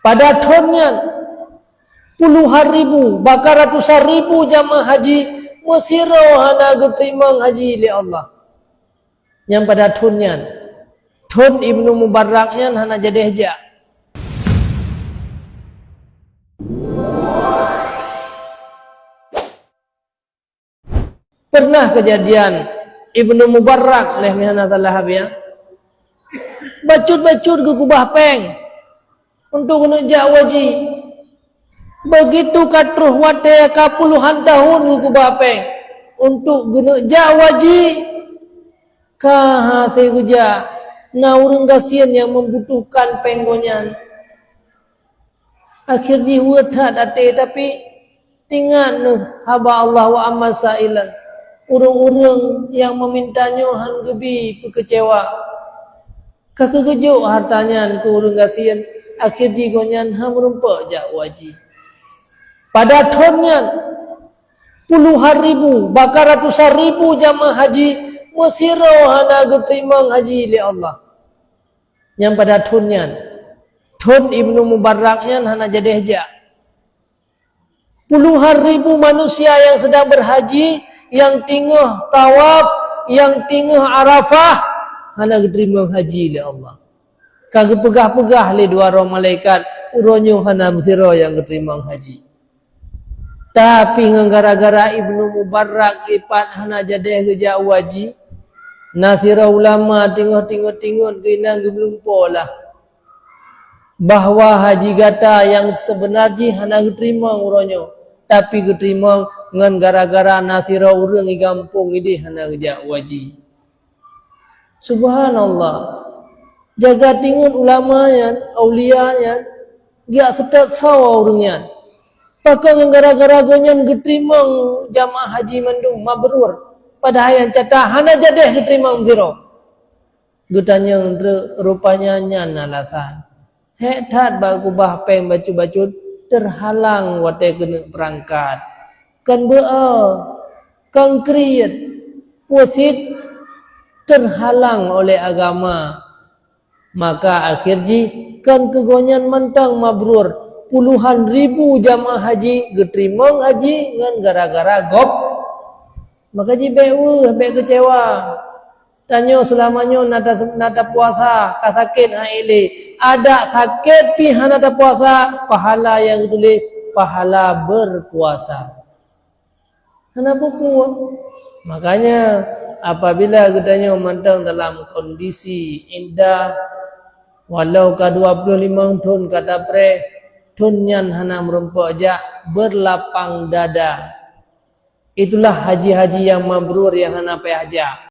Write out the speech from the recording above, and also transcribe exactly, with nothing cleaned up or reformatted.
Pada thon nyan, puluhan ribu, bahkan ratusan ribu jamaah haji meusidroe hana geuteurimong haji lé Allah. Nyang pada thon nyan, thon Ibnu Mubarak nyan hana jadeh jak. Pernah keujadian Ibnu Mubarak leh meuhana salah habéh, bacut-bacut geukeubah péng untuk geuneuk jak u haji. Beugitu ka troh watée ka puluhan tahun geukeubah péng untuk geuneuk jak u haji, ka hase geujak, na ureuëng gasien nyang membutuhkan péng gobnyan. Akhé jih weueh that até, tapi teuingat neuh haba Allah, "Wa amma sa'ilan," ureuëng-ureuëng nyang meuminta nyoe han geubi peukeucewa. Ka keugeujok hareuta nyan keu ureuëng gasien, akhé jih gobnyan han meurumpok jak u haji. Pada thon nyan, puluhan ribu, bahkan ratusan ribu jamaah haji meusidroe hana geuteurimong haji lé Allah. Nyang pada thon nyan, thon Ibnu Mubarak nyan hana jadeh jak. Puluhan ribu manusia nyang sedang berhaji, nyang teungoh tawaf, nyang teungoh Arafah, hana geuteurimong haji lé Allah. Ka geupeugah-peugah lé dua droe malaikat, "Uroe nyoe hana meusidroe nyang geuteurimong haji." Tapi ngon gara-gara Ibnu Mubarak ipat hana jadeh geujak u haji, na sidroe ulama teungoh tingot-tingot geuinan geumeulumpo lah, bahwa haji gata nyang seubeuna jih hana geuteurimong uroe nyoe, tapi geuteurimong ngon gara-gara na sidroe ureuëng di gampông idéh hana geujak u haji. Subhanallah. Jaga tingon ulama nyan, aulia nyan, geujak seutôt sawa ureuëng nyan. Pakon ngon gara-gara gobnyan geuteurimong jamaah haji mandum mabrur, padahai nyang cata hana jadeh geuteurimong sidroe. Geutanyong treuk, rupanya nyan alasan. Hék that bak keubah péng bacut-bacut, teuhalang watée keuneuk beurangkat. Kon beu-o, kon kriet, peue cit, teuhalang oleh agama. Maka akhé jih kon keu gobnyan mantong mabrur, puluhan ribu jamaah haji geuteurimong haji ngon gara-gara gob. Maka jih bék weueh, bék keucewa. Tanyoe seulama nyoe na ta-, na tapuasa, ka sakét han ék lé. Adak sakét pih hana tapuasa, pahala nyang geutuléh pahala beurpuasa. Hana peue-peue. Makanya, apabila geutanyoe mantong dalam kondisi iddah, walau ka dua ploh limong thon ka tapreh, thon nyan hana meurumpok jak, beurlapang dada. Itulah haji-haji nyang mabrur nyang hana payah jak.